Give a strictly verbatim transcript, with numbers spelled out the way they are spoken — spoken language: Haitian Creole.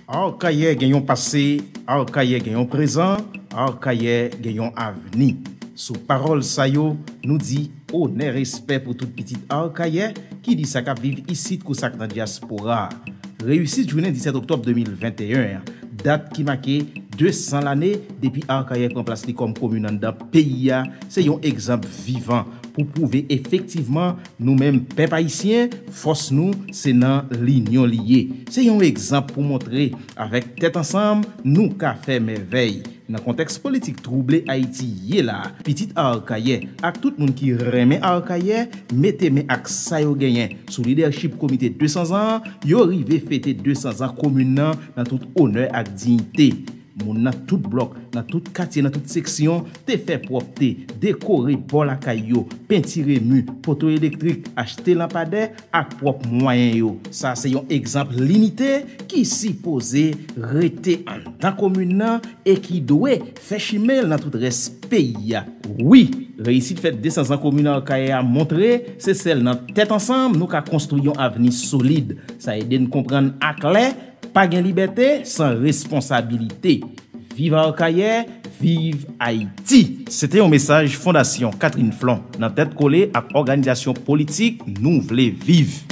Akayè gen yon pase, Akayè gen yon prezan, Akayè gen yon avni. Sou pawòl sa yo, nou di onè, respè pou tout pitit Akayè, ki di sa k ap viv isit kou sa k nan dyaspora. Reyisit jounen disèt oktòb de mil venteyen an, dat ki make de san lane depi Akayè pran plas li kòm komin anndan peyi a, se yon egzanp vivan pou pwouve efektivman nou menm pèp ayisyen, fòs nou se nan linyon li ye. Se yon egzanp pou montre avèk tèt ansanm nou ka fè mèvèy. Nan kontèks politik twouble Ayiti ye la, pitit Akayè ak tout moun ki renmen Akayè mete men ak sa yo genyen. Sou lidèchip Komite de san zan an, yo rive fete de san zan komin nan nan tout onè ak diyite. Moun nan tout blòk, nan tout katye, nan tout seksyon te fè pwòpte, dekore bò lakay yo, pentire mi, poto elektrik, achte lanpadè ak pwòp mwayen yo. Sa se yon egzanp linite ki sipoze rete anndan komin nan e ki dwe fè chimen l nan tout rès peyi a. Wi, reyisit fèt de san zan komin Akayè a montre se sèl nan tèt ansanm nou ka konstwi yon avni solid. Sa ede n konprann aklè, pa gen libète san responsabilite. Viv Akayè, viv Ayiti! Se te yon mesaj Fondasyon Catherine Flon nan tèt kole ak òganizasyon politik Nou Vle Viv.